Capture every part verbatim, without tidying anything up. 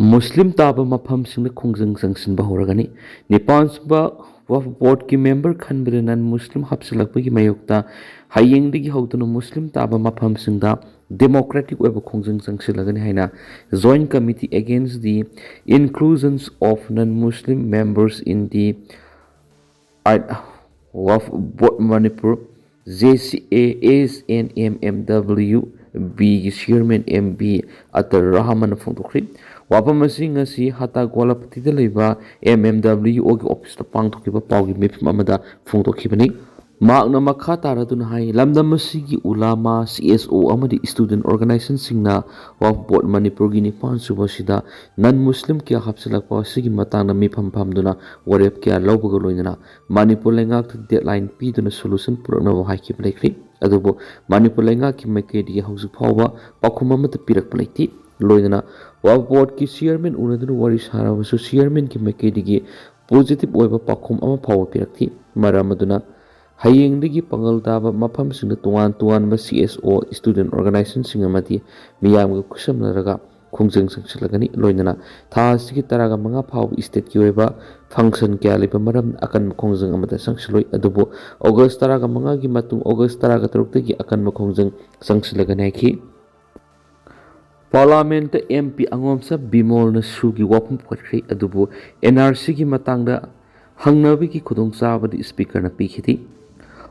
ꯃꯨꯁꯂꯤꯝ ꯇꯥꯕ ꯃꯐꯝꯁꯤꯡꯗ ꯈꯣꯡꯖꯪ ꯆꯪꯁꯤꯟꯕ ꯍꯧꯔꯒꯅꯤ꯫ ꯅꯤꯄꯥꯟꯁꯨꯕ ꯋꯛꯐ ꯕꯣꯔꯗꯀꯤ ꯃꯦꯝꯕꯔ ꯈꯟꯕꯗ ꯅꯟ ꯃꯨꯁꯂꯤꯝ ꯍꯥꯞꯆꯤꯜꯂꯛꯄꯒꯤ ꯃꯥꯌꯣꯛꯇ ꯍꯌꯦꯡꯗꯒꯤ ꯍꯧꯗꯨꯅ ꯃꯨꯁꯂꯤꯝ ꯇꯥꯕ ꯃꯐꯝꯁꯤꯡꯗ ꯗꯦꯃꯣꯀ꯭ꯔꯦꯇꯤꯛ ꯑꯣꯏꯕ ꯈꯣꯡꯖꯪ ꯆꯪꯁꯤꯜꯂꯒꯅꯤ ꯍꯥꯏꯅ Joint Committee Against the Inclusions of Non-Muslim Members in the Waqf Board Manipur, J C A S N M M W B ꯒꯤ ꯆꯤꯌꯔꯃꯦꯟ ꯑꯦꯝ ꯕꯤ ꯑꯇꯔ ꯔꯍꯃꯟꯅ ꯐꯣꯡꯗꯣꯛꯈ꯭ꯔꯤ꯫ ꯋꯥꯐꯝ ꯑꯁꯤ ꯉꯁꯤ ꯍꯇꯥ ꯒꯣꯂꯥꯄꯇꯤꯗ ꯂꯩꯕ ꯑꯦꯝ ꯑꯦꯝ ꯗꯕ꯭ꯂꯤꯎ ꯑꯣꯒꯤ ꯑꯣꯐꯤꯁꯇ ꯄꯥꯡꯊꯣꯛꯈꯤꯕ ꯄꯥꯎꯒꯤ ꯃꯤꯐꯝ ꯑꯃꯗ ꯐꯣꯡꯗꯣꯛꯈꯤꯕꯅꯤ꯫ ꯃꯍꯥꯛꯅ ꯃꯈꯥ ꯇꯥꯔꯗꯨꯅ ꯍꯥꯏ, ꯂꯝꯗꯝ ꯑꯁꯤꯒꯤ ꯎꯂꯥꯃꯥ, ꯁꯤ ꯑꯦꯁ ꯑꯣ ꯑꯃꯗꯤ ꯁ꯭ꯇꯨꯗꯦꯟꯠ ꯑꯣꯔꯒꯅꯥꯏꯖꯦꯁꯟꯁꯤꯡꯅ ꯋꯥꯐ ꯕꯣꯔꯗ ꯃꯅꯤꯄꯨꯔꯒꯤ ꯅꯤꯄꯥꯟ ꯁꯨꯕ ꯑꯁꯤꯗ ꯅꯟ ꯃꯨꯁꯂꯤꯝ ꯀꯌꯥ ꯍꯥꯞꯆꯤꯜꯂꯛꯄ ꯑꯁꯤꯒꯤ ꯃꯇꯥꯡꯗ ꯃꯤꯐꯝ ꯐꯝꯗꯨꯅ ꯋꯥꯔꯦꯞ ꯀꯌꯥ ꯂꯧꯕꯒ ꯂꯣꯏꯅꯅ ꯃꯅꯤꯄꯨꯔ ꯂꯩꯉꯥꯛꯇ ꯗꯦꯗꯂꯥꯏꯟ ꯄꯤꯗꯨꯅ ꯁꯣꯂꯨꯁꯟ ꯄꯨꯔꯛꯅꯕ ꯍꯥꯏꯈꯤꯕ ꯂꯩꯈ꯭ꯔꯤ꯫ ꯑꯗꯨꯕꯨ ꯃꯅꯤꯄꯨꯔ ꯂꯩꯉꯥꯛꯀꯤ ꯃꯥꯏꯀꯩꯗꯒꯤ ꯍꯧꯖꯤꯛ ꯐꯥꯎꯕ ꯄꯥꯎꯈꯨꯝ ꯑꯃꯠꯇ ꯄꯤꯔꯛꯄ ꯂꯩꯇꯦ꯫ ꯂꯣꯏꯅꯅ ꯋꯥꯐ ꯕꯣꯔꯗꯀꯤ ꯆꯤꯌꯔꯃꯦꯟ ꯎꯅꯗꯨꯅ ꯋꯥꯔꯤ ꯁꯥꯔꯕꯁꯨ ꯆꯤꯌꯔꯃꯦꯟꯒꯤ ꯃꯥꯏꯀꯩꯗꯒꯤ ꯄꯣꯖꯤꯇꯤꯚ ꯑꯣꯏꯕ ꯄꯥꯎꯈꯨꯝ ꯑꯃ ꯐꯥꯎꯕ ꯄꯤꯔꯛꯇꯦ꯫ ꯃꯔꯝ ꯑꯗꯨꯅ ꯍꯌꯦꯡꯗꯒꯤ ꯄꯥꯡꯒꯜ ꯇꯥꯕ ꯃꯐꯝꯁꯤꯡꯗ ꯇꯣꯉꯥꯟ ꯇꯣꯉꯥꯟꯕ ꯁꯤ ꯑꯦꯁ ꯑꯣ, ꯁ꯭ꯇꯨꯗꯦꯟꯠ ꯑꯣꯔꯒꯅꯥꯏꯖꯦꯁꯟꯁꯤꯡ ꯑꯃꯗꯤ ꯃꯤꯌꯥꯝꯒ ꯈꯨꯠꯁꯝꯅꯔꯒ ꯈꯣꯡꯖꯪ ꯆꯪꯁꯤꯜꯂꯒꯅꯤ꯫ ꯂꯣꯏꯅꯅ ꯊꯥ ꯑꯁꯤꯒꯤ ꯇꯔꯥꯒ ꯃꯉꯥ ꯐꯥꯎꯕ ꯁ꯭ꯇꯦꯠꯀꯤ ꯑꯣꯏꯕ ꯐꯪꯁꯟ ꯀꯌꯥ ꯂꯩꯕ ꯃꯔꯝꯅ ꯑꯀꯟꯕ ꯈꯣꯡꯖꯪ ꯑꯃꯗ ꯆꯪꯁꯤꯜꯂꯣꯏ꯫ ꯑꯗꯨꯕꯨ ꯑꯣꯒꯁ ꯇꯔꯥꯒ ꯃꯉꯥꯒꯤ ꯃꯇꯨꯡ ꯑꯣꯒꯁ ꯇꯔꯥꯒ ꯇꯔꯨꯛꯇꯒꯤ ꯑꯀꯟꯕ ꯈꯣꯡꯖꯪ ꯆꯪꯁꯤꯜꯂꯒꯅꯤ ꯍꯥꯏꯈꯤ꯫ ꯄꯥꯔꯂꯥꯃꯦꯟꯠꯇ ꯑꯦꯝ ꯄꯤ ꯑꯉꯣꯝꯆꯥ ꯕꯤꯃꯣꯜꯅ ꯁꯨꯒꯤ ꯋꯥꯐꯝ ꯄꯨꯈꯠꯈ꯭ꯔꯤ꯫ ꯑꯗꯨꯕꯨ ꯑꯦꯟ ꯑꯥꯔ ꯁꯤꯒꯤ ꯃꯇꯥꯡꯗ ꯍꯪꯅꯕꯒꯤ ꯈꯨꯗꯣꯡꯆꯥꯕꯗꯤ ꯁ꯭ꯄꯤꯀꯔꯅ ꯄꯤꯈꯤꯗꯦ꯫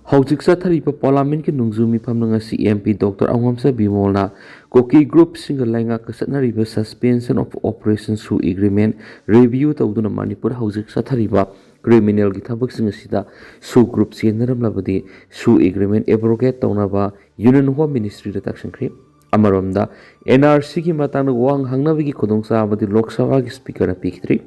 ꯍꯧꯖꯤꯛ ꯆꯠꯊꯔꯤꯕ ꯄꯥꯔꯂꯥꯃꯦꯟꯠꯀꯤ ꯅꯣꯡꯖꯨ ꯃꯤꯐꯝꯗ ꯉꯁꯤ ꯑꯦꯝ ꯄꯤ ꯗꯣꯛꯇꯔ ꯑꯉꯣꯝꯆꯥ ꯕꯤꯃꯣꯜꯅ ꯀꯨꯀꯤ ꯒ꯭ꯔꯨꯞꯁꯤꯡꯒ ꯂꯩꯉꯥꯛꯀ ꯆꯠꯅꯔꯤꯕ Suspension of Operation ꯁꯨ ꯑꯦꯒ꯭ꯔꯤꯃꯦꯟꯠ ꯔꯤꯚ꯭ꯌꯨ ꯇꯧꯗꯨꯅ ꯃꯅꯤꯄꯨꯔ ꯍꯧꯖꯤꯛ ꯆꯠꯊꯔꯤꯕ ꯀ꯭ꯔꯤꯃꯤꯅꯦꯜꯒꯤ ꯊꯕꯛꯁꯤꯡ ꯑꯁꯤꯗ ꯁꯨ ꯒ꯭ꯔꯨꯞ ꯆꯦꯟꯅꯔꯝꯂꯕꯗꯤ ꯁꯨ ꯑꯦꯒ꯭ꯔꯤꯃꯦꯟꯠ ꯑꯦꯕ꯭ꯔꯣꯒꯦꯠ ꯇꯧꯅꯕ ꯌꯨꯅꯤꯌꯟ ꯍꯣꯝ ꯃꯤꯅꯤꯁꯇ꯭ꯔꯤꯗ ꯇꯛꯁꯤꯟꯈ꯭ꯔꯤ꯫ ꯑꯃꯔꯣꯝꯗ ꯑꯦꯟ ꯑꯥꯔ ꯁꯤꯒꯤ ꯃꯇꯥꯡꯗ ꯋꯥꯍꯪ ꯍꯪꯅꯕꯒꯤ ꯈꯨꯗꯣꯡꯆꯥꯕꯗꯤ ꯂꯣꯛ ꯁꯚꯥꯒꯤ ꯁ꯭ꯄꯤꯀꯔꯅ ꯄꯤꯈꯤꯗ꯭ꯔꯤ꯫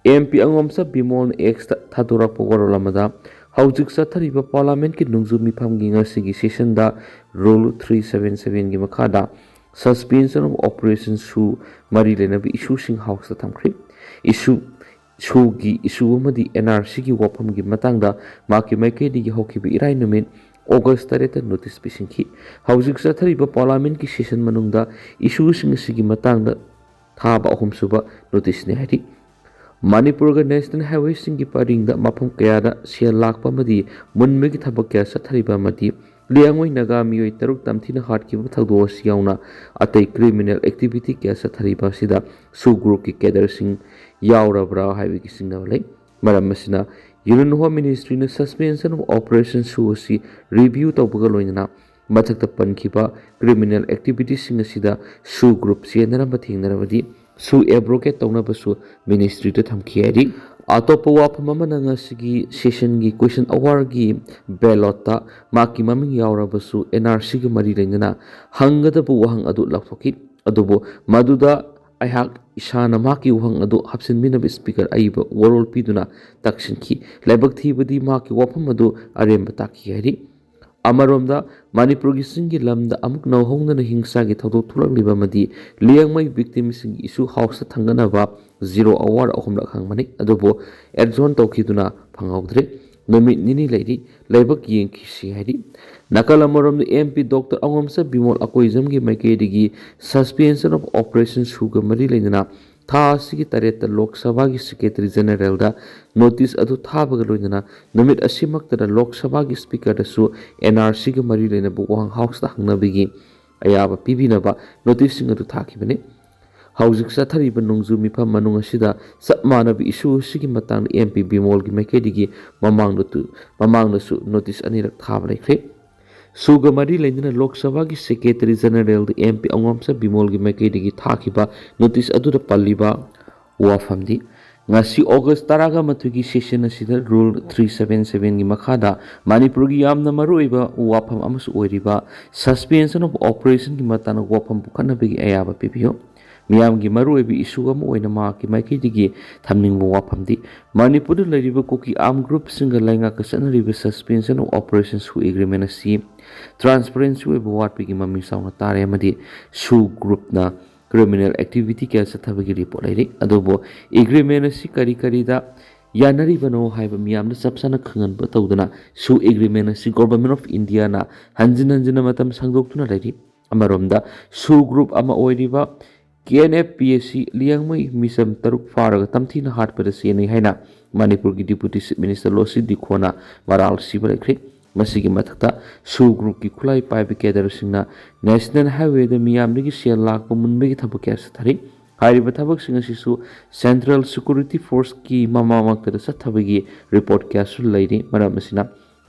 ꯑꯦꯝ ꯄꯤ ꯑꯉꯣꯝꯆꯥ ꯕꯤꯃꯣꯜꯅ ꯑꯦꯛꯁꯇ ꯊꯥꯗꯣꯔꯛꯄ ꯋꯥꯔꯣꯜ ꯑꯃꯗ ꯍꯧꯖꯤꯛ ꯆꯠꯊꯔꯤꯕ ꯄꯥꯔꯂꯥꯃꯦꯟꯠꯀꯤ ꯅꯣꯡꯖꯨ ꯃꯤꯐꯝꯒꯤ ꯉꯁꯤꯒꯤ ꯁꯦꯁꯟꯗ ꯔꯨꯜ ꯊ꯭ꯔꯤ ꯁꯚꯦꯟ ꯁꯚꯦꯟꯒꯤ ꯃꯈꯥꯗ Suspension of Operation ꯁꯨ ꯃꯔꯤ ꯂꯩꯅꯕ ꯏꯁꯨꯁꯤꯡ ꯍꯥꯎꯁꯇ ꯊꯝꯈ꯭ꯔꯤ꯫ ꯏꯁꯨ, ꯁꯨꯒꯤ ꯏꯁꯨ ꯑꯃꯗꯤ ꯑꯦꯟ ꯑꯥꯔ ꯁꯤꯒꯤ ꯋꯥꯐꯝꯒꯤ ꯃꯇꯥꯡꯗ ꯃꯍꯥꯛꯀꯤ ꯃꯥꯏꯀꯩꯗꯒꯤ ꯍꯧꯈꯤꯕ ꯏꯔꯥꯏ ꯅꯨꯃꯤꯠ ꯑꯣꯒꯁ ꯇꯔꯦꯠꯇ ꯅꯣꯇꯤꯁ ꯄꯤꯁꯤꯟꯈꯤ꯫ ꯍꯧꯖꯤꯛ ꯆꯠꯊꯔꯤꯕ ꯄꯥꯔꯂꯥꯃꯦꯟꯠꯀꯤ ꯁꯦꯁꯟ ꯃꯅꯨꯡꯗ ꯏꯁꯨꯁꯤꯡ ꯑꯁꯤꯒꯤ ꯃꯇꯥꯡꯗ ꯊꯥꯕ ꯑꯍꯨꯝꯁꯨꯕ ꯅꯣꯇꯤꯁꯅꯤ ꯍꯥꯏꯔꯤ꯫ ꯃꯅꯤꯄꯨꯔꯒ ꯅꯦꯁꯅꯦꯜ ꯍꯥꯏꯋꯦꯁꯤꯡꯒꯤ ꯄꯔꯤꯡꯗ ꯃꯐꯝ ꯀꯌꯥꯗ ꯁꯦꯜ ꯂꯥꯛꯄ ꯑꯃꯗꯤ ꯃꯨꯟꯕꯒꯤ ꯊꯕꯛ ꯀꯌꯥ ꯆꯠꯊꯔꯤꯕ ꯑꯃꯗꯤ ꯂꯤꯌꯥꯡꯃꯩ ꯅꯥꯒꯥ ꯃꯤꯑꯣꯏ ꯇꯔꯨꯛ ꯇꯝꯊꯤꯅ ꯍꯥꯠꯈꯤꯕ ꯊꯧꯗꯣꯛ ꯑꯁꯤ ꯌꯥꯎꯅ ꯑꯇꯩ ꯀ꯭ꯔꯤꯃꯤꯅꯦꯜ ꯑꯦꯛꯇꯤꯚꯤꯇꯤ ꯀꯌꯥ ꯆꯠꯊꯔꯤꯕ ꯑꯁꯤꯗ ꯁꯨ ꯒ꯭ꯔꯨꯞꯀꯤ ꯀꯦꯗꯔꯁꯤꯡ ꯌꯥꯎꯔꯕ꯭ꯔꯥ ꯍꯥꯏꯕꯒꯤ ꯆꯤꯡꯅꯕ ꯂꯩ꯫ ꯃꯔꯝ ꯑꯁꯤꯅ ꯌꯨꯅꯤꯌꯟ ꯍꯣꯝ ꯃꯤꯅꯤꯁꯇ꯭ꯔꯤꯅ ꯁꯁꯄꯦꯟꯁꯟ ꯑꯣꯐ ꯑꯣꯄꯔꯦꯁꯟ ꯁꯨ ꯑꯁꯤ ꯔꯤꯚ꯭ꯌꯨ ꯇꯧꯕꯒ ꯂꯣꯏꯅꯅ ꯃꯊꯛꯇ ꯄꯟꯈꯤꯕ ꯀ꯭ꯔꯤꯃꯤꯅꯦꯜ ꯑꯦꯛꯇꯤꯚꯤꯇꯤꯁꯤꯡ ꯑꯁꯤꯗ ꯁꯨ ꯒ꯭ꯔꯨꯞ ꯆꯦꯟꯅꯔꯝꯕ ꯊꯦꯡꯅꯔꯕꯗꯤ ꯁꯨ ꯑꯦꯕ꯭ꯔꯣꯒꯦꯠ ꯇꯧꯅꯕꯁꯨ ꯃꯤꯅꯤꯁꯇ꯭ꯔꯤꯗ ꯊꯝꯈꯤ ꯍꯥꯏꯔꯤ꯫ ꯑꯇꯣꯞꯄ ꯋꯥꯐꯝ ꯑꯃꯅ ꯉꯁꯤꯒꯤ ꯁꯦꯁꯟꯒꯤ ꯀꯣꯏꯁꯟ ꯑꯋꯥꯔꯒꯤ ꯕꯦꯂꯣꯠꯇ ꯃꯍꯥꯛꯀꯤ ꯃꯃꯤꯡ ꯌꯥꯎꯔꯕꯁꯨ ꯑꯦꯟ ꯑꯥꯔ ꯁꯤꯒ ꯃꯔꯤ ꯂꯩꯅꯅ ꯍꯪꯒꯗꯕ ꯋꯥꯍꯪ ꯑꯗꯨ ꯂꯥꯎꯊꯣꯛꯈꯤ꯫ ꯑꯗꯨꯕꯨ ꯃꯗꯨꯗ ꯑꯩꯍꯥꯛ ꯏꯁꯥꯅ ꯃꯍꯥꯛꯀꯤ ꯋꯥꯍꯪ ꯑꯗꯨ ꯍꯥꯞꯆꯤꯟꯕꯤꯅꯕ ꯁ꯭ꯄꯤꯀꯔ ꯑꯏꯕ ꯋꯥꯔꯣꯜ ꯄꯤꯗꯨꯅ ꯇꯛꯁꯤꯟꯈꯤ꯫ ꯂꯥꯏꯕꯛ ꯊꯤꯕꯗꯤ ꯃꯍꯥꯛꯀꯤ ꯋꯥꯐꯝ ꯑꯗꯨ ꯑꯔꯦꯝꯕ ꯇꯥꯈꯤ ꯍꯥꯏꯔꯤ꯫ ꯑꯃꯔꯣꯝꯗ ꯃꯅꯤꯄꯨꯔꯒꯤ ꯆꯤꯡꯒꯤ ꯂꯝꯗ ꯑꯃꯨꯛ ꯅꯧꯍꯧꯅꯅ ꯍꯤꯡꯁꯥꯒꯤ ꯊꯧꯗꯣꯛ ꯊꯣꯛꯂꯛꯂꯤꯕ ꯑꯃꯗꯤ ꯂꯤꯌꯥꯡꯃꯩ ꯚꯤꯛꯇꯤꯝꯁꯤꯡꯒꯤ ꯏꯁꯨ ꯍꯥꯎꯁꯇ ꯊꯥꯡꯒꯠꯅꯕ ꯖꯤꯔꯣ ꯑꯋꯥꯔ ꯑꯍꯨꯝꯂꯛ ꯍꯪꯕꯅꯤ, ꯑꯗꯨꯕꯨ ꯑꯦꯗꯖꯣꯔꯟ ꯇꯧꯈꯤꯗꯨꯅ ꯐꯪꯍꯧꯗ꯭ꯔꯦ꯫ ꯅꯨꯃꯤꯠ ꯅꯤꯅꯤ ꯂꯩꯔꯤ, ꯂꯥꯏꯕꯛ ꯌꯦꯡꯈꯤꯁꯤ ꯍꯥꯏꯔꯤ꯫ ꯅꯥꯀꯜ ꯑꯃꯔꯣꯝꯗ ꯑꯦꯝ ꯄꯤ ꯗꯣꯛꯇꯔ ꯑꯉꯣꯝꯆꯥ ꯕꯤꯃꯣꯜ ꯑꯀꯣꯏꯖꯝꯒꯤ ꯃꯥꯏꯀꯩꯗꯒꯤ ꯁꯁꯄꯦꯟꯁꯟ ꯑꯣꯐ ꯑꯣꯄꯔꯦꯁꯟ ꯁꯨꯒ ꯃꯔꯤ ꯂꯩꯅꯅ ꯊꯥ ꯑꯁꯤꯒꯤ ꯇꯔꯦꯠꯇ ꯂꯣꯛ ꯁꯚꯥꯒꯤ ꯁꯦꯀ꯭ꯔꯦꯇꯔꯤ ꯖꯦꯅꯔꯦꯜꯗ ꯅꯣꯇꯤꯁ ꯑꯗꯨ ꯊꯥꯕꯒ ꯂꯣꯏꯅꯅ ꯅꯨꯃꯤꯠ ꯑꯁꯤꯃꯛꯇꯗ ꯂꯣꯛ ꯁꯚꯥꯒꯤ ꯁ꯭ꯄꯤꯀꯔꯗꯁꯨ ꯑꯦꯟ ꯑꯥꯔ ꯁꯤꯒ ꯃꯔꯤ ꯂꯩꯅꯕ ꯋꯥꯍꯪ ꯍꯥꯎꯁꯇ ꯍꯪꯅꯕꯒꯤ ꯑꯌꯥꯕ ꯄꯤꯕꯤꯅꯕ ꯅꯣꯇꯤꯁꯁꯤꯡ ꯑꯗꯨ ꯊꯥꯈꯤꯕꯅꯤ꯫ ꯍꯧꯖꯤꯛ ꯆꯠꯊꯔꯤꯕ ꯅꯣꯡꯖꯨ ꯃꯤꯐꯝ ꯃꯅꯨꯡ ꯑꯁꯤꯗ ꯆꯞ ꯃꯥꯟꯅꯕ ꯏꯁꯨ ꯑꯁꯤꯒꯤ ꯃꯇꯥꯡꯗ ꯑꯦꯝ ꯄꯤ ꯕꯤꯃꯣꯜꯒꯤ ꯃꯥꯏꯀꯩꯗꯒꯤ ꯃꯃꯥꯡꯗ ꯇꯨ-, ꯃꯃꯥꯡꯗꯁꯨ ꯅꯣꯇꯤꯁ ꯑꯅꯤꯔꯛ ꯊꯥꯕ ꯂꯩꯈ꯭ꯔꯦ꯫ ꯁꯨꯒ ꯃꯔꯤ ꯂꯩꯅꯅ ꯂꯣꯛ ꯁꯚꯥꯒꯤ ꯁꯦꯀ꯭ꯔꯦꯇꯔꯤ ꯖꯦꯅꯔꯦꯜꯗ ꯑꯦꯝ ꯄꯤ ꯑꯉꯣꯝꯆꯥ ꯕꯤꯃꯣꯜꯒꯤ ꯃꯥꯏꯀꯩꯗꯒꯤ ꯊꯥꯈꯤꯕ ꯅꯣꯇꯤꯁ ꯑꯗꯨꯗ ꯄꯜꯂꯤꯕ ꯋꯥꯐꯝꯗꯤ, ꯉꯁꯤ ꯑꯣꯒꯁ ꯇꯔꯥꯒ ꯃꯥꯊꯣꯏꯒꯤ ꯁꯦꯁꯟ ꯑꯁꯤꯗ ꯔꯨꯜ ꯊ꯭ꯔꯤ ꯁꯚꯦꯟ ꯁꯚꯦꯟꯒꯤ ꯃꯈꯥꯗ ꯃꯅꯤꯄꯨꯔꯒꯤ ꯌꯥꯝꯅ ꯃꯔꯨꯑꯣꯏꯕ ꯋꯥꯐꯝ ꯑꯃꯁꯨ ꯑꯣꯏꯔꯤꯕ ꯁꯁꯄꯦꯟꯁꯟ ꯑꯣꯐ ꯑꯣꯄꯔꯦꯁꯟꯒꯤ ꯃꯇꯥꯡꯗ ꯋꯥꯐꯝ ꯄꯨꯈꯠꯅꯕꯒꯤ ꯑꯌꯥꯕ ꯄꯤꯕꯤꯌꯨ꯫ ꯃꯤꯌꯥꯝꯒꯤ ꯃꯔꯨꯑꯣꯏꯕ ꯏꯁꯨ ꯑꯃ ꯑꯣꯏꯅ ꯃꯍꯥꯛꯀꯤ ꯃꯥꯏꯀꯩꯗꯒꯤ ꯊꯝꯅꯤꯡꯕ ꯋꯥꯐꯝꯗꯤ, ꯃꯅꯤꯄꯨꯔꯗ ꯂꯩꯔꯤꯕ ꯀꯨꯀꯤ ꯑꯥꯔꯝ ꯒ꯭ꯔꯨꯞꯁꯤꯡꯒ ꯂꯩꯉꯥꯛꯀ ꯆꯠꯅꯔꯤꯕ ꯁꯁꯄꯦꯟꯁꯟ ꯑꯣꯐ ꯑꯣꯄꯔꯦꯁꯟ ꯁꯨ ꯑꯦꯒ꯭ꯔꯤꯃꯦꯟ ꯑꯁꯤ ꯇ꯭ꯔꯥꯟꯁꯄꯔꯦꯟꯁꯤ ꯑꯣꯏꯕ ꯋꯥꯠꯄꯒꯤ ꯃꯃꯤ ꯆꯥꯎꯅ ꯇꯥꯔꯦ ꯑꯃꯗꯤ ꯁꯨ ꯒ꯭ꯔꯨꯞꯅ ꯀ꯭ꯔꯤꯃꯤꯅꯦꯜ ꯑꯦꯛꯇꯤꯚꯤꯇꯤ ꯀꯌꯥ ꯆꯠꯊꯕꯒꯤ ꯔꯤꯄꯣꯔꯠ ꯂꯩꯔꯤ꯫ ꯑꯗꯨꯕꯨ ꯑꯦꯒ꯭ꯔꯤꯃꯦꯟ ꯑꯁꯤ ꯀꯔꯤ ꯀꯔꯤꯗ ꯌꯥꯅꯔꯤꯕꯅꯣ ꯍꯥꯏꯕ ꯃꯤꯌꯥꯝꯗ ꯆꯞ ꯆꯥꯅ ꯈꯪꯍꯟꯕ ꯇꯧꯗꯅ ꯁꯨ ꯑꯦꯒ꯭ꯔꯤꯃꯦꯟ ꯑꯁꯤ ꯒꯣꯚꯔꯟꯃꯦꯟꯠ ꯑꯣꯐ ꯏꯟꯗꯤꯌꯥꯅ ꯍꯟꯖꯤꯟ ꯍꯟꯖꯤꯟꯅ ꯃꯇꯝ ꯁꯥꯡꯗꯣꯛꯇꯨꯅ ꯂꯩꯔꯤ꯫ ꯑꯃꯔꯣꯝꯗ ꯁꯨ ꯒ꯭ꯔꯨꯞ ꯑꯃ ꯑꯣꯏꯔꯤꯕ ꯀꯦ ꯑꯦꯟ ꯑꯦꯐ ꯄꯤ ꯑꯁꯤ ꯂꯤꯌꯥꯡꯃꯩ ꯃꯤꯆꯝ ꯇꯔꯨꯛ ꯐꯥꯔꯒ ꯇꯝꯊꯤꯅ ꯍꯥꯠꯄꯗ ꯆꯦꯟꯅꯩ ꯍꯥꯏꯅ ꯃꯅꯤꯄꯨꯔꯒꯤ Deputy Chief Minister ꯂꯣꯁꯤ ꯗꯤꯈꯣꯅ ꯃꯔꯥꯜ ꯁꯤꯕ ꯂꯩꯈ꯭ꯔꯦ꯫ ꯃꯁꯤꯒꯤ ꯃꯊꯛꯇ ꯁꯨ ꯒ꯭ꯔꯨꯞꯀꯤ ꯈꯨꯠꯂꯥꯏ ꯄꯥꯏꯕ ꯀꯦꯗꯔꯁꯤꯡꯅ National Highwayꯗ ꯃꯤꯌꯥꯝꯗꯒꯤ ꯁꯦꯜ ꯂꯥꯛꯄ ꯃꯨꯟꯕꯒꯤ ꯊꯕꯛ ꯀꯌꯥ ꯆꯠꯊꯔꯤ꯫ ꯍꯥꯏꯔꯤꯕ ꯊꯕꯛꯁꯤꯡ ꯑꯁꯤꯁꯨ Central Security Forceꯀꯤ ꯃꯃꯥ ꯃꯛꯇꯗ ꯆꯠꯊꯕꯒꯤ ꯔꯤꯄꯣꯔꯠ ꯀꯌꯥꯁꯨ ꯂꯩꯔꯤ꯫ ꯃꯔꯝ ꯑꯁꯤꯅ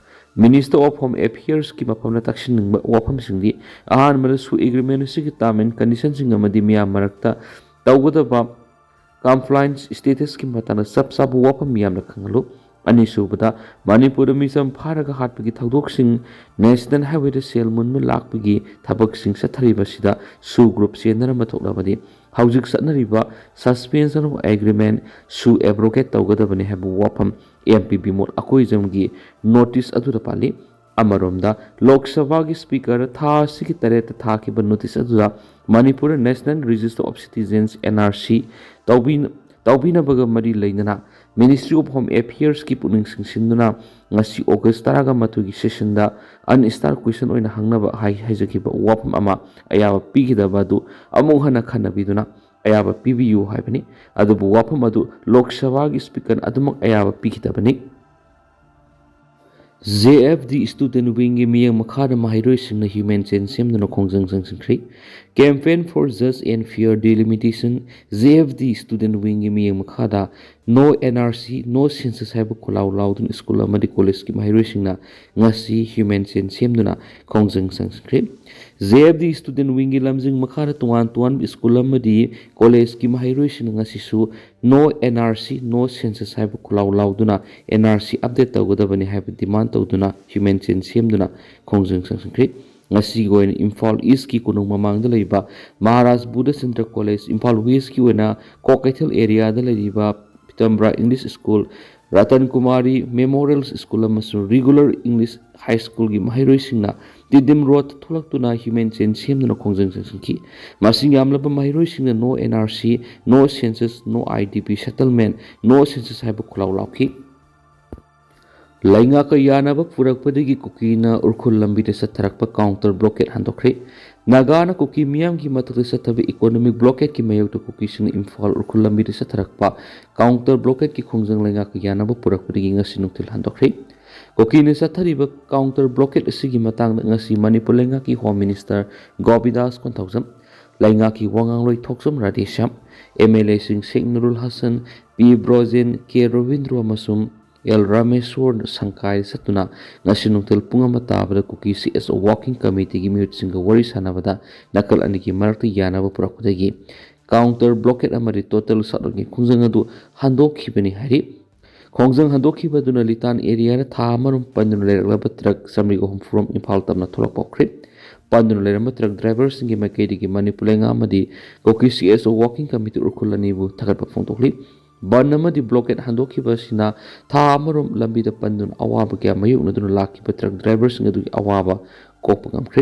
Minister of Home Affairsꯀꯤ ꯃꯐꯝꯗ ꯇꯥꯛꯁꯤꯟꯅꯤꯡꯕ ꯋꯥꯐꯝꯁꯤꯡꯗꯤ, ꯑꯍꯥꯟꯕꯗ ꯁꯨ ꯑꯦꯒ꯭ꯔꯤꯃꯦꯟ ꯑꯁꯤꯒꯤ term and conditionꯁꯤꯡ ꯑꯃꯗꯤ ꯃꯤꯌꯥꯝ ꯃꯔꯛꯇ ꯇꯧꯒꯗꯕ compliance statusꯀꯤ ꯃꯇꯥꯡꯗ ꯆꯞ ꯆꯥꯕ ꯋꯥꯐꯝ ꯃꯤꯌꯥꯝꯅ ꯈꯪꯍꯜꯂꯨ꯫ ꯑꯅꯤꯁꯨꯕꯗ, ꯃꯅꯤꯄꯨꯔꯗ ꯃꯤꯆꯝ ꯐꯥꯔꯒ ꯍꯥꯠꯄꯒꯤ ꯊꯧꯗꯣꯛꯁꯤꯡ National Highwayꯗ ꯁꯦꯜ ꯃꯨꯟꯕ ꯂꯥꯛꯄꯒꯤ ꯊꯕꯛꯁꯤꯡ ꯆꯠꯊꯔꯤꯕꯁꯤꯗ ꯁꯨ ꯒ꯭ꯔꯨꯞ ꯆꯦꯟꯅꯔꯝꯕ ꯊꯣꯛꯂꯕꯗꯤ ꯍꯧꯖꯤꯛ ꯆꯠꯅꯔꯤꯕ Suspension of Agreement ꯁꯨ abrogate ꯇꯧꯒꯗꯕꯅꯤ ꯍꯥꯏꯕ ꯋꯥꯐꯝ ꯑꯦꯝ ꯄꯤ ꯕꯤꯃꯣꯜ ꯑꯀꯣꯏꯖꯝꯒꯤ ꯅꯣꯇꯤꯁ ꯑꯗꯨꯗ ꯄꯜꯂꯤ꯫ ꯑꯃꯔꯣꯝꯗ, ꯂꯣꯛ ꯁꯚꯥꯒꯤ ꯁ꯭ꯄꯤꯀꯔ ꯊꯥ ꯑꯁꯤꯒꯤ ꯇꯔꯦꯠꯇ ꯊꯥꯈꯤꯕ ꯅꯣꯇꯤꯁ ꯑꯗꯨꯗ ꯃꯅꯤꯄꯨꯔꯗ National Register of Citizens, N R C, ꯇꯧꯕꯤ-, ꯇꯧꯕꯤꯅꯕꯒ ꯃꯔꯤ ꯂꯩꯅꯅ Ministry of Home Affairsꯀꯤ ꯄꯨꯛꯅꯤꯡ ꯆꯤꯡꯁꯤꯟꯗꯨꯅ ꯉꯁꯤ ꯑꯣꯒꯁ ꯇꯔꯥꯒ ꯃꯥꯊꯣꯏꯒꯤ ꯁꯦꯁꯟꯗ unanswered question ꯑꯣꯏꯅ ꯍꯪꯅꯕ ꯍꯥꯏ-, ꯍꯥꯏꯖꯈꯤꯕ ꯋꯥꯐꯝ ꯑꯃ ꯑꯌꯥꯕ ꯄꯤꯈꯤꯗꯕ ꯑꯗꯨ ꯑꯃꯨꯛ ꯍꯟꯅ ꯈꯟꯅꯕꯤꯗꯨꯅ ꯑꯌꯥꯕ ꯄꯤꯕꯤꯌꯨ ꯍꯥꯏꯕꯅꯤ꯫ ꯑꯗꯨꯕꯨ ꯋꯥꯐꯝ ꯑꯗꯨ ꯂꯣꯛ ꯁꯚꯥꯒꯤ ꯁ꯭ꯄꯤꯀꯔꯅ ꯑꯗꯨꯃꯛ ꯑꯌꯥꯕ ꯄꯤꯈꯤꯗꯕꯅꯤ꯫ J F D Student Wingꯒꯤ ꯃꯤꯠꯌꯦꯡ ꯃꯈꯥꯗ ꯃꯍꯩꯔꯣꯏꯁꯤꯡꯅ human chain ꯁꯦꯝꯗꯨꯅ ꯈꯣꯡꯖꯪ ꯆꯪꯁꯤꯟꯈ꯭ꯔꯤ꯫ Campaign for Just and Fair Delimitation, J F D Student Wingꯒꯤ ꯃꯤꯠꯌꯦꯡ ꯃꯈꯥꯗ No N R C, No Census ꯍꯥꯏꯕ ꯈꯣꯜꯂꯥꯎ ꯂꯥꯎꯗꯨꯅ ꯁ꯭ꯀꯨꯜ ꯑꯃꯗꯤ ꯀꯣꯂꯦꯖꯀꯤ ꯃꯍꯩꯔꯣꯏꯁꯤꯡꯅ ꯉꯁꯤ human chain ꯁꯦꯝꯗꯨꯅ ꯈꯣꯡꯖꯪ ꯆꯪꯁꯤꯟꯈ꯭ꯔꯤ꯫ J F D Student Wingꯒꯤ ꯂꯝꯖꯤꯡ ꯃꯈꯥꯗ ꯇꯣꯉꯥꯟ ꯇꯣꯉꯥꯟꯕ ꯁ꯭ꯀꯨꯜ ꯑꯃꯗꯤ ꯀꯣꯂꯦꯖꯀꯤ ꯃꯍꯩꯔꯣꯏꯁꯤꯡꯅ ꯉꯁꯤꯁꯨ No N R C, No Census ꯍꯥꯏꯕ ꯈꯣꯜꯂꯥꯎ ꯂꯥꯎꯗꯨꯅ N R C update ꯇꯧꯒꯗꯕꯅꯤ ꯍꯥꯏꯕ demand ꯇꯧꯗꯨꯅ human chain ꯁꯦꯝꯗꯨꯅ ꯈꯣꯡꯖꯪ ꯆꯪꯁꯤꯟꯈ꯭ꯔꯤ꯫ ꯉꯁꯤꯒꯤ ꯑꯣꯏꯅ ꯏꯝꯐꯥꯜ ꯏꯁꯀꯤ ꯀꯣꯅꯨꯡ ꯃꯃꯥꯡꯗ ꯂꯩꯕ ꯃꯍꯥꯔꯥꯖ ꯕꯨꯙ ꯆꯟꯗ꯭ꯔ ꯀꯣꯂꯦꯖ, ꯏꯝꯐꯥꯜ ꯋꯦꯁꯀꯤ ꯑꯣꯏꯅ ꯀ꯭ꯋꯥꯀꯩꯊꯦꯜ ꯑꯦꯔꯤꯌꯥꯗ ꯂꯩꯔꯤꯕ Pitambra English school, Ratan Kumari memorial school ꯑꯃꯁꯨꯡ ꯔꯤꯒꯨꯂꯔ ꯏꯪꯂꯤꯁ ꯍꯥꯏ ꯁ꯭ꯀꯨꯜꯒꯤ ꯃꯍꯩꯔꯣꯏꯁꯤꯡꯅ ꯇꯤꯗꯤꯝ ꯔꯣꯗ ꯊꯣꯛꯂꯛꯇꯨꯅ human chain ꯁꯦꯝꯗꯨꯅ ꯈꯣꯡꯖꯪ ꯆꯪꯁꯤꯟꯈꯤ꯫ ꯃꯁꯤꯡ ꯌꯥꯝꯂꯕ ꯃꯍꯩꯔꯣꯏꯁꯤꯡꯅ No N R C, No Census, No I D P settlement, No Census ꯍꯥꯏꯕ ꯈꯣꯜꯂꯥꯎ ꯂꯥꯎꯈꯤ꯫ ꯂꯩꯉꯥꯛꯀ ꯌꯥꯅꯕ ꯄꯨꯔꯛꯄꯗꯒꯤ ꯀꯨꯀꯤꯅ ꯎꯈ꯭ꯔꯨꯜ ꯂꯝꯕꯤꯗ ꯆꯠꯊꯔꯛꯄ counter blockade ꯍꯟꯗꯣꯛꯈ꯭ꯔꯦ꯫ ꯅꯥꯒꯥꯅ ꯀꯨꯀꯤ ꯃꯤꯌꯥꯝꯒꯤ ꯃꯊꯛꯇ ꯆꯠꯊꯕ economic blockade ꯀꯤ ꯃꯥꯌꯣꯛꯇ ꯀꯨꯀꯤꯁꯤꯡꯅ ꯏꯝꯐꯥꯜ ꯎꯈ꯭ꯔꯨꯜ ꯂꯝꯕꯤꯗ ꯆꯠꯊꯔꯛꯄ counter blockade ꯀꯤ ꯈꯣꯡꯖꯪ ꯂꯩꯉꯥꯛꯀ ꯌꯥꯅꯕ ꯄꯨꯔꯛꯄꯗꯒꯤ ꯉꯁꯤ ꯅꯨꯡꯊꯤꯜ ꯍꯟꯗꯣꯛꯈ꯭ꯔꯦ꯫ ꯀꯨꯀꯤꯅ ꯆꯠꯊꯔꯤꯕ counter blockade ꯑꯁꯤꯒꯤ ꯃꯇꯥꯡꯗ ꯉꯁꯤ ꯃꯅꯤꯄꯨꯔ ꯂꯩꯉꯥꯛꯀꯤ Home Minister ꯒꯣꯕꯤꯟꯗꯥꯁ ꯀꯣꯟꯊꯧꯖꯝ, ꯂꯩꯉꯥꯛꯀꯤ ꯋꯥꯉꯥꯡꯂꯣꯏ ꯊꯣꯛꯆꯣꯝ ꯔꯥꯙꯦꯁ꯭ꯌꯥꯝ, M L A ꯁꯤꯡ ꯁꯦꯈ ꯅꯨꯔꯨꯜ ꯍꯁꯟ, ꯄꯤ ꯕ꯭ꯔꯣꯖꯦꯟ, ꯀꯦ ꯔꯣꯕꯤꯟꯗ꯭ꯔꯣ ꯑꯃꯁꯨꯡ ꯑꯦꯜ ꯔꯥꯃꯦꯁ꯭ꯋꯔ ꯁꯪꯀꯥꯏꯗ ꯆꯠꯇꯨꯅ ꯉꯁꯤ ꯅꯨꯡꯊꯤꯜ ꯄꯨꯡ ꯑꯃ ꯇꯥꯕꯗ ꯀꯨꯀꯤ C S O working committee ꯒꯤ ꯃꯤꯍꯨꯠꯁꯤꯡꯒ ꯋꯥꯔꯤ ꯁꯥꯟꯅꯕꯗ ꯅꯥꯀꯜ ꯑꯅꯤꯒꯤ ꯃꯔꯛꯇ ꯌꯥꯅꯕ ꯄꯨꯔꯛꯄꯗꯒꯤ counter blockade ꯑꯃꯗꯤ total shutdown ꯒꯤ ꯈꯣꯡꯖꯪ ꯑꯗꯨ ꯍꯟꯗꯣꯛꯈꯤꯕꯅꯤ ꯍꯥꯏꯔꯤ꯫ ꯈꯣꯡꯖꯪ ꯍꯟꯗꯣꯛꯈꯤꯕꯗꯨꯅ ꯂꯤꯇꯥꯟ area ꯗ ꯊꯥ ꯑꯃꯔꯣꯝ ꯄꯟꯗꯨꯅ ꯂꯩꯔꯛꯂꯕ truck ꯆꯥꯃꯔꯤ ꯍꯨꯝꯐꯨ ꯔꯣꯝ ꯏꯝꯐꯥꯜ ꯇꯝꯅ ꯊꯣꯛꯂꯛꯄ ꯍꯧꯈ꯭ꯔꯦ꯫ ꯄꯟꯗꯨꯅ ꯂꯩꯔꯝꯕ truck driver ꯁꯤꯡꯒꯤ ꯃꯥꯏꯀꯩꯗꯒꯤ ꯃꯅꯤꯄꯨꯔ ꯂꯩꯉꯥꯛ ꯑꯃꯗꯤ ꯀꯨꯀꯤ C S O working committee Ukhrul ꯑꯅꯤꯕꯨ ꯊꯥꯒꯠꯄ ꯐꯣꯡꯗꯣꯛꯂꯤ꯫ ꯕꯟ ꯑꯃꯗꯤ blockade ꯍꯟꯗꯣꯛꯈꯤꯕ ꯑꯁꯤꯅ ꯊꯥ ꯑꯃꯔꯣꯝ ꯂꯝꯕꯤꯗ ꯄꯟꯗꯨꯅ ꯑꯋꯥꯕ ꯀꯌꯥ ꯃꯥꯌꯣꯛꯅꯗꯨꯅ ꯂꯥꯛꯈꯤꯕ truck driver ꯁꯤꯡ ꯑꯗꯨꯒꯤ ꯑꯋꯥꯕ ꯀꯣꯛꯄ ꯉꯝꯈ꯭ꯔꯦ꯫